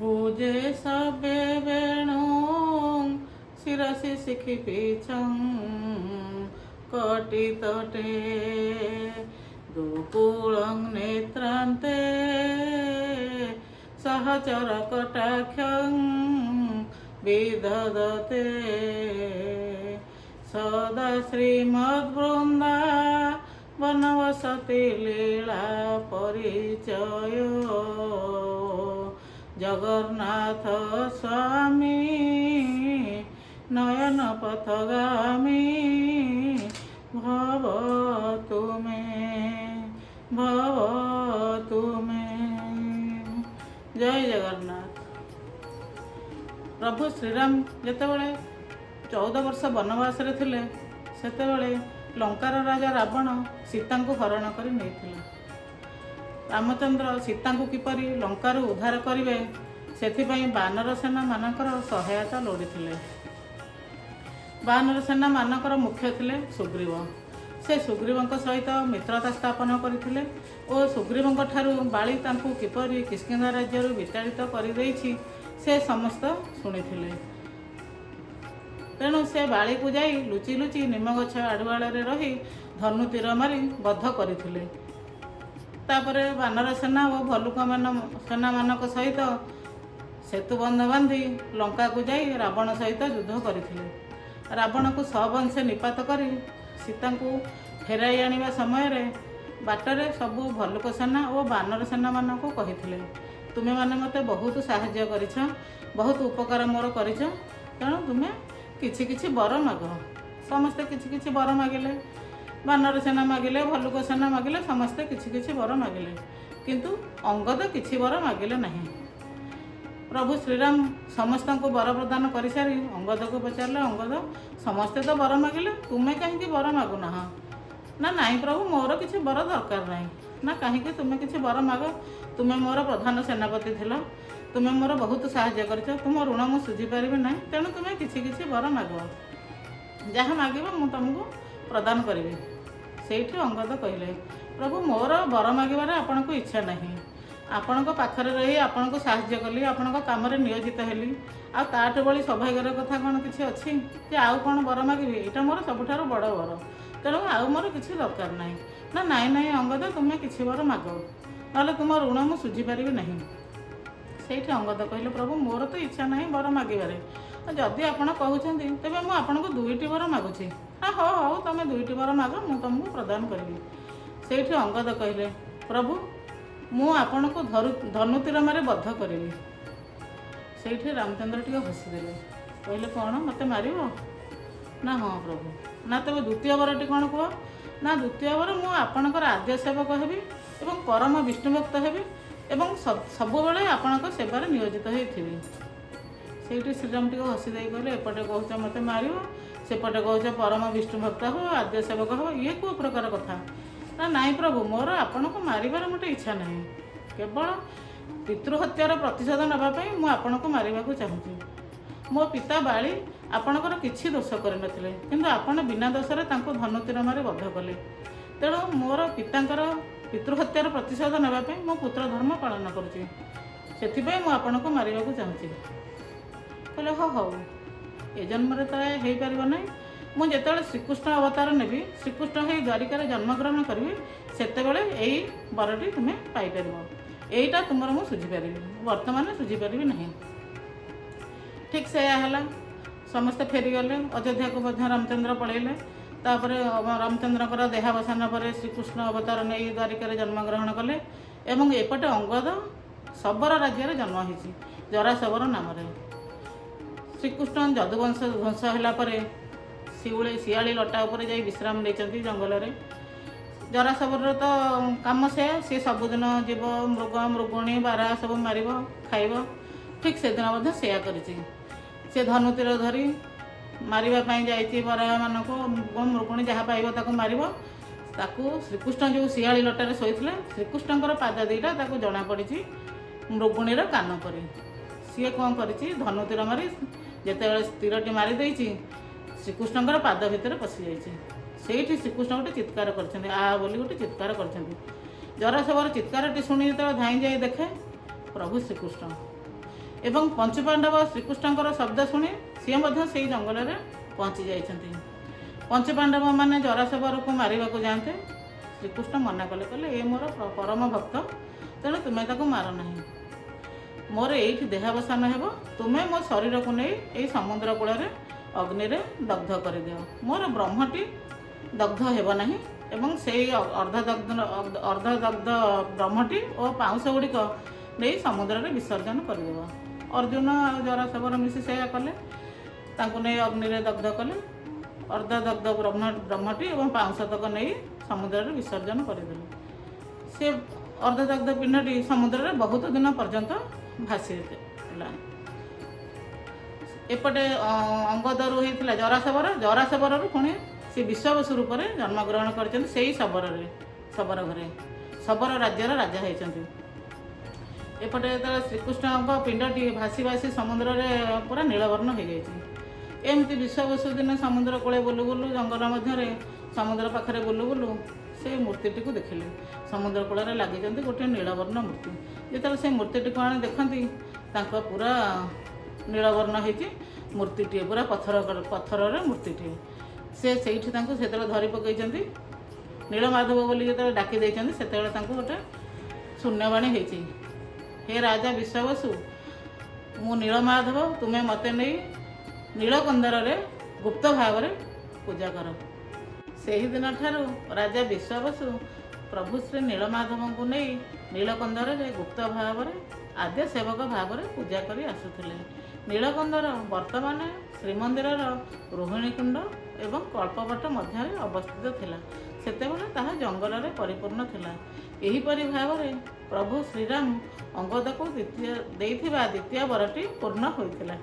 ଭୁଜେ ସବେ ବେଣୁଂ ଶିରସି ଶିଖିପିଛଂ କଟିତଟେ ଦୁକୂଳଂ ନେତ୍ରାନ୍ତେ ସହଚର କଟାକ୍ଷଂ ବିଦଧତେ ସଦା ଶ୍ରୀମଦ୍ ବନବସତି ଲୀଳା ପରିଚୟ ଜଗନ୍ନାଥ ସ୍ୱାମୀ ନୟନ ପଥଗାମୀ ଭବ ତୁମେ ଭବ ତୁମେ। ଜୟ ଜଗନ୍ନାଥ। ପ୍ରଭୁ ଶ୍ରୀରାମ ଯେତେବେଳେ 14 ବର୍ଷ ବନବାସରେ ଥିଲେ, ସେତେବେଳେ ଲଙ୍କାର ରାଜା ରାବଣ ସୀତାଙ୍କୁ ହରଣ କରି ନେଇଥିଲା। ରାମଚନ୍ଦ୍ର ସୀତାଙ୍କୁ କିପରି ଲଙ୍କାରୁ ଉଦ୍ଧାର କରିବେ, ସେଥିପାଇଁ ବାନର ସେନାମାନଙ୍କର ସହାୟତା ଲୋଡ଼ିଥିଲେ। ବାନର ସେନାମାନଙ୍କର ମୁଖ୍ୟ ଥିଲେ ସୁଗ୍ରୀବ। ସେ ସୁଗ୍ରୀବଙ୍କ ସହିତ ମିତ୍ରତା ସ୍ଥାପନ କରିଥିଲେ ଓ ସୁଗ୍ରୀବଙ୍କ ଠାରୁ ବାଳି ତାଙ୍କୁ କିପରି କିଷ୍କିନ୍ଧା ରାଜ୍ୟରୁ ବିତାଡ଼ିତ କରିଦେଇଛି, ସେ ସମସ୍ତ ଶୁଣିଥିଲେ। ତେଣୁ ସେ ବାଳିକୁ ଯାଇ ଲୁଚି ଲୁଚି ନିମଗଛ ଆଢ଼ୁଆଳରେ ରହି ଧନୁ ତୀର ମାରି ବଧ କରିଥିଲେ। ତାପରେ ବାନର ସେନା ଓ ଭଲ୍ଲୁକ ସେନାମାନଙ୍କ ସହିତ ସେତୁବନ୍ଧ ବାନ୍ଧି ଲଙ୍କାକୁ ଯାଇ ରାବଣ ସହିତ ଯୁଦ୍ଧ କରିଥିଲେ। ରାବଣକୁ ସବଂଶେ ନିପାତ କରି ସୀତାଙ୍କୁ ଫେରାଇ ଆଣିବା ସମୟରେ ବାଟରେ ସବୁ ଭଲ୍ଲୁକ ସେନା ଓ ବାନର ସେନାମାନଙ୍କୁ କହିଥିଲେ, "ତୁମେମାନେ ମୋତେ ବହୁତ ସାହାଯ୍ୟ କରିଛ, ବହୁତ ଉପକାର ମୋର କରିଛ, ତେଣୁ ତୁମେ କିଛି କିଛି ବର ମାଗ।" ସମସ୍ତେ କିଛି କିଛି ବର ମାଗିଲେ। ବାନର ସେନା ମାଗିଲେ, ଭଲ୍ଲୁକ ସେନା ମାଗିଲେ, ସମସ୍ତେ କିଛି କିଛି ବର ମାଗିଲେ। କିନ୍ତୁ ଅଙ୍ଗଦ କିଛି ବର ମାଗିଲେ ନାହିଁ। ପ୍ରଭୁ ଶ୍ରୀରାମ ସମସ୍ତଙ୍କୁ ବର ପ୍ରଦାନ କରିସାରି ଅଙ୍ଗଦକୁ ପଚାରିଲେ, "ଅଙ୍ଗଦ, ସମସ୍ତେ ତ ବର ମାଗିଲେ, ତୁମେ କାହିଁକି ବର ମାଗୁନାହ?" ନା, "ନାଇଁ ପ୍ରଭୁ, ମୋର କିଛି ବର ଦରକାର ନାହିଁ।" ନା, "କାହିଁକି? ତୁମେ କିଛି ବର ମାଗ। ତୁମେ ମୋର ପ୍ରଧାନ ସେନାପତି ଥିଲ, ତୁମେ ମୋର ବହୁତ ସାହାଯ୍ୟ କରିଛ, ତୁମ ଋଣ ମୁଁ ଶୁଝିପାରିବି ନାହିଁ। ତେଣୁ ତୁମେ କିଛି କିଛି ବର ମାଗ, ଯାହା ମାଗିବ ମୁଁ ତୁମକୁ ପ୍ରଦାନ କରିବି।" ସେଇଠି ଅଙ୍ଗଦ କହିଲେ, "ପ୍ରଭୁ, ମୋର ବର ମାଗିବାରେ ଆପଣଙ୍କୁ ଇଚ୍ଛା ନାହିଁ। ଆପଣଙ୍କ ପାଖରେ ରହି ଆପଣଙ୍କୁ ସାହାଯ୍ୟ କଲି, ଆପଣଙ୍କ କାମରେ ନିୟୋଜିତ ହେଲି, ଆଉ ତାଠୁ ଭଳି ସୌଭାଗ୍ୟର କଥା କ'ଣ କିଛି ଅଛି ଯେ ଆଉ କ'ଣ ବର ମାଗିବି? ଏଇଟା ମୋର ସବୁଠାରୁ ବଡ଼ ବର, ତେଣୁ ଆଉ ମୋର କିଛି ଦରକାର ନାହିଁ।" ନା, "ନାଇଁ ନାଇଁ ଅଙ୍ଗଦ, ତୁମେ କିଛି ବର ମାଗ, ନହେଲେ ତୁମ ଋଣ ମୁଁ ଶୁଝିପାରିବି ନାହିଁ।" ସେଇଠି ଅଙ୍ଗଦ କହିଲେ, "ପ୍ରଭୁ, ମୋର ତ ଇଚ୍ଛା ନାହିଁ ବର ମାଗିବାରେ, ଆଉ ଯଦି ଆପଣ କହୁଛନ୍ତି, ତେବେ ମୁଁ ଆପଣଙ୍କୁ ଦୁଇଟି ବର ମାଗୁଛି।" ନା, "ହଉ ହଉ, ତୁମେ ଦୁଇଟି ବର ମାଗ, ମୁଁ ତୁମକୁ ପ୍ରଦାନ କରିବି।" ସେଇଠି ଅଙ୍ଗଦ କହିଲେ, "ପ୍ରଭୁ, ମୁଁ ଆପଣଙ୍କୁ ଧନୁତୀର ମାରି ବଧ କରିବି।" ସେଇଠି ରାମଚନ୍ଦ୍ର ଟିକେ ହସିଦେଲେ। କହିଲେ, "କ'ଣ, ମୋତେ ମାରିବ?" ନା, "ହଁ ପ୍ରଭୁ।" ନା, "ତେବେ ଦ୍ୱିତୀୟ ବରଟି କ'ଣ କୁହ?" ନା, "ଦ୍ୱିତୀୟ ବର, ମୁଁ ଆପଣଙ୍କର ଆଦ୍ୟ ସେବକ ହେବି ଏବଂ ପରମ ବିଷ୍ଣୁ ଭକ୍ତ ହେବି ଏବଂ ସବୁବେଳେ ଆପଣଙ୍କ ସେବାରେ ନିୟୋଜିତ ହୋଇଥିବି।" ସେଇଠି ଶ୍ରୀରାମ ଟିକେ ହସି ଦେଇ କହିଲେ, "ଏପଟେ କହୁଛ ମୋତେ ମାରିବ, ସେପଟେ କହୁଛ ପରମ ବିଷ୍ଣୁ ଭକ୍ତ ହେବ, ଆଦ୍ୟ ସେବକ ହେବ, ଇଏ କେଉଁ ପ୍ରକାର କଥା?" ନା, "ନାଇଁ ପ୍ରଭୁ, ମୋର ଆପଣଙ୍କୁ ମାରିବାର ମୋଟେ ଇଚ୍ଛା ନାହିଁ। କେବଳ ପିତୃହତ୍ୟାର ପ୍ରତିଶୋଧ ନେବା ପାଇଁ ମୁଁ ଆପଣଙ୍କୁ ମାରିବାକୁ ଚାହୁଁଛି। ମୋ ପିତା ବାଳି ଆପଣଙ୍କର କିଛି ଦୋଷ କରିନଥିଲେ, କିନ୍ତୁ ଆପଣ ବିନା ଦୋଷରେ ତାଙ୍କୁ ଧନୁତୀର ମାରି ବଧ କଲେ। ତେଣୁ ମୋର ପିତାଙ୍କର ପିତୃହତ୍ୟାର ପ୍ରତିଶୋଧ ନେବା ପାଇଁ ମୁଁ ପୁତ୍ର ଧର୍ମ ପାଳନ କରୁଛି। ସେଥିପାଇଁ ମୁଁ ଆପଣଙ୍କୁ ମାରିବାକୁ ଚାହୁଁଛି।" କହିଲେ, "ହଉ ହଉ, ଏ ଜନ୍ମରେ ତ ହେଇପାରିବ ନାହିଁ। ମୁଁ ଯେତେବେଳେ ଶ୍ରୀକୃଷ୍ଣ ଅବତାର ନେବି, ଶ୍ରୀକୃଷ୍ଣ ହେଇ ଦ୍ୱାରିକାରେ ଜନ୍ମଗ୍ରହଣ କରିବି, ସେତେବେଳେ ଏଇ ବରଟି ତୁମେ ପାଇପାରିବ। ଏଇଟା ତୁମର ମୁଁ ଶୁଝିପାରିବି, ବର୍ତ୍ତମାନ ଶୁଝିପାରିବି ନାହିଁ।" ଠିକ୍ ସେୟା ହେଲା। ସମସ୍ତେ ଫେରିଗଲେ। ଅଯୋଧ୍ୟାକୁ ମଧ୍ୟ ରାମଚନ୍ଦ୍ର ପଳେଇଲେ। ତାପରେ ରାମଚନ୍ଦ୍ରଙ୍କର ଦେହାବସାନ ପରେ ଶ୍ରୀକୃଷ୍ଣ ଅବତାର ନେଇ ଦ୍ୱାରିକାରେ ଜନ୍ମଗ୍ରହଣ କଲେ ଏବଂ ଏପଟେ ଅଙ୍ଗଦ ଶବର ରାଜ୍ୟରେ ଜନ୍ମ ହେଇଛି ଜରାଶବର ନାମରେ। ଶ୍ରୀକୃଷ୍ଣ ଯଦୁବଂଶ ଧ୍ୱଂସ ହେଲା ପରେ ଶିଉଳି ଶିଆଳି ଲଟା ଉପରେ ଯାଇ ବିଶ୍ରାମ ନେଇଛନ୍ତି ଜଙ୍ଗଲରେ। ଜରାଶବରର ତ କାମ ସେୟା, ସିଏ ସବୁଦିନ ଯିବ, ମୃଗ, ମୃଗୁଣୀ, ବାରାହା ସବୁ ମାରିବ, ଖାଇବ। ଠିକ୍ ସେଦିନ ମଧ୍ୟ ସେୟା କରିଛି। ସେ ଧନୁତୀର ଧରି ମାରିବା ପାଇଁ ଯାଇଛି ବରାହମାନଙ୍କୁ, ମୃଗୁଣୀ, ଯାହା ପାଇବ ତାକୁ ମାରିବ। ତାକୁ ଶ୍ରୀକୃଷ୍ଣ ଯେଉଁ ଶିଆଳି ଲଟାରେ ଶୋଇଥିଲେ, ଶ୍ରୀକୃଷ୍ଣଙ୍କର ପାଦ ଦୁଇଟା ତାକୁ ଜଣାପଡ଼ିଛି ମୃଗୁଣୀର କାନ ପରି। ସିଏ କ'ଣ କରିଛି, ଧନୁତୀର ମାରି ଯେତେବେଳେ ତୀରଟି ମାରି ଦେଇଛି, ଶ୍ରୀକୃଷ୍ଣଙ୍କର ପାଦ ଭିତରେ ପଶିଯାଇଛି। ସେଇଠି ଶ୍ରୀକୃଷ୍ଣ ଗୋଟେ ଚିତ୍କାର କରିଛନ୍ତି, ଆ ବୋଲି ଗୋଟେ ଚିତ୍କାର କରିଛନ୍ତି। ଜରାଶବର ଚିତ୍କାରଟି ଶୁଣି ଯେତେବେଳେ ଧାଇଁ ଯାଇ ଦେଖେ, ପ୍ରଭୁ ଶ୍ରୀକୃଷ୍ଣ। ଏବଂ ପଞ୍ଚୁପାଣ୍ଡବ ଶ୍ରୀକୃଷ୍ଣଙ୍କର ଶବ୍ଦ ଶୁଣି ସିଏ ମଧ୍ୟ ସେଇ ଜଙ୍ଗଲରେ ପହଞ୍ଚି ଯାଇଛନ୍ତି। ପଞ୍ଚୁପାଣ୍ଡବମାନେ ଜରାଶବରକୁ ମାରିବାକୁ ଯାଆନ୍ତେ, ଶ୍ରୀକୃଷ୍ଣ ମନା କଲେ। କହିଲେ, "ଏ ମୋର ପରମ ଭକ୍ତ, ତେଣୁ ତୁମେ ତାକୁ ମାର ନାହିଁ। ମୋର ଏଇଠି ଦେହାବସାନ ହେବ। ତୁମେ ମୋ ଶରୀରକୁ ନେଇ ଏଇ ସମୁଦ୍ର କୂଳରେ ଅଗ୍ନିରେ ଦଗ୍ଧ କରିଦିଅ। ମୋର ବ୍ରହ୍ମଟି ଦଗ୍ଧ ହେବ ନାହିଁ ଏବଂ ସେଇ ଅର୍ଦ୍ଧଦଗ୍ଧ ବ୍ରହ୍ମଟି ଓ ପାଉଁଶ ଗୁଡ଼ିକ ନେଇ ସମୁଦ୍ରରେ ବିସର୍ଜନ କରିଦେବ।" ଅର୍ଜୁନ ଆଉ ଜରାଶବର ମିଶି ସେଇଆ କଲେ। ତାଙ୍କୁ ନେଇ ଅଗ୍ନିରେ ଦଗ୍ଧ କଲେ। ଅର୍ଦ୍ଧଦଗ୍ଧ ବ୍ରହ୍ମଟି ଏବଂ ପାଉଁଶ ତକ ନେଇ ସମୁଦ୍ରରେ ବିସର୍ଜନ କରିଦେଲେ। ସେ ଅର୍ଦ୍ଧଦଗ୍ଧ ପିଣ୍ଡଟି ସମୁଦ୍ରରେ ବହୁତ ଦିନ ପର୍ଯ୍ୟନ୍ତ ଭାସିଥିଲା। ଏପଟେ ଅଙ୍ଗଦରୁ ହେଇଥିଲା ଜରାଶବର। ଜରାଶବରରୁ ପୁଣି ସେ ବିଶ୍ୱାବସୁ ରୂପରେ ଜନ୍ମଗ୍ରହଣ କରିଛନ୍ତି। ସେଇ ଶବରରେ, ଶବର ଘରେ ଶବର ରାଜ୍ୟର ରାଜା ହେଇଛନ୍ତି। ଏପଟେ ଯେତେବେଳେ ଶ୍ରୀକୃଷ୍ଣଙ୍କ ପିଣ୍ଡଟି ଭାସି ଭାସି ସମୁଦ୍ରରେ ପୁରା ନୀଳବର୍ଣ୍ଣ ହେଇଯାଇଛି। ଏମିତି ବିଶ୍ୱାବସୁ ଦିନେ ସମୁଦ୍ର କୂଳେ ବୁଲୁ ବୁଲୁ, ଜଙ୍ଗଲ ମଧ୍ୟରେ ସମୁଦ୍ର ପାଖରେ ବୁଲୁ ବୁଲୁ ସେ ମୂର୍ତ୍ତିଟିକୁ ଦେଖିଲେ। ସମୁଦ୍ର କୂଳରେ ଲାଗିଛନ୍ତି ଗୋଟିଏ ନୀଳବର୍ଣ୍ଣ ମୂର୍ତ୍ତି। ଯେତେବେଳେ ସେ ମୂର୍ତ୍ତିଟିକୁ ଆଣି ଦେଖନ୍ତି, ତାଙ୍କ ପୁରା ନୀଳବର୍ଣ୍ଣ ହେଇଛି ମୂର୍ତ୍ତିଟିଏ, ପୁରା ପଥରରେ ମୂର୍ତ୍ତିଟିଏ। ସେ ସେଇଠି ତାଙ୍କୁ ସେତେବେଳେ ଧରି ପକେଇଛନ୍ତି। ନୀଳମାଧବ ବୋଲି ଯେତେବେଳେ ଡାକି ଦେଇଛନ୍ତି, ସେତେବେଳେ ତାଙ୍କୁ ଗୋଟେ ଶୂନ୍ୟବାଣୀ ହେଇଛି, "ହେ ରାଜା ବିଶ୍ୱାବସୁ, ମୁଁ ନୀଳମାଧବ। ତୁମେ ମୋତେ ନେଇ ନୀଳକନ୍ଦରରେ ଗୁପ୍ତ ଭାବରେ ପୂଜା କର।" ସେହିଦିନ ଠାରୁ ରାଜା ବିଶ୍ୱାବସୁ ପ୍ରଭୁ ଶ୍ରୀ ନୀଳମାଧବଙ୍କୁ ନେଇ ନୀଳକନ୍ଦରରେ ଗୁପ୍ତ ଭାବରେ ଆଦ୍ୟ ସେବକ ଭାବରେ ପୂଜା କରି ଆସୁଥିଲେ। ନୀଳକନ୍ଦର ବର୍ତ୍ତମାନ ଶ୍ରୀମନ୍ଦିରର ରୋହିଣୀକୁଣ୍ଡ ଏବଂ କଳ୍ପବଟ ମଧ୍ୟରେ ଅବସ୍ଥିତ ଥିଲା। ସେତେବେଳେ ତାହା ଜଙ୍ଗଲରେ ପରିପୂର୍ଣ୍ଣ ଥିଲା। ଏହିପରି ଭାବରେ ପ୍ରଭୁ ଶ୍ରୀରାମ ଅଙ୍ଗଦକୁ ଦ୍ୱିତୀୟ ଦେଇଥିବା ଦ୍ୱିତୀୟ ବରଟି ପୂର୍ଣ୍ଣ ହୋଇଥିଲା।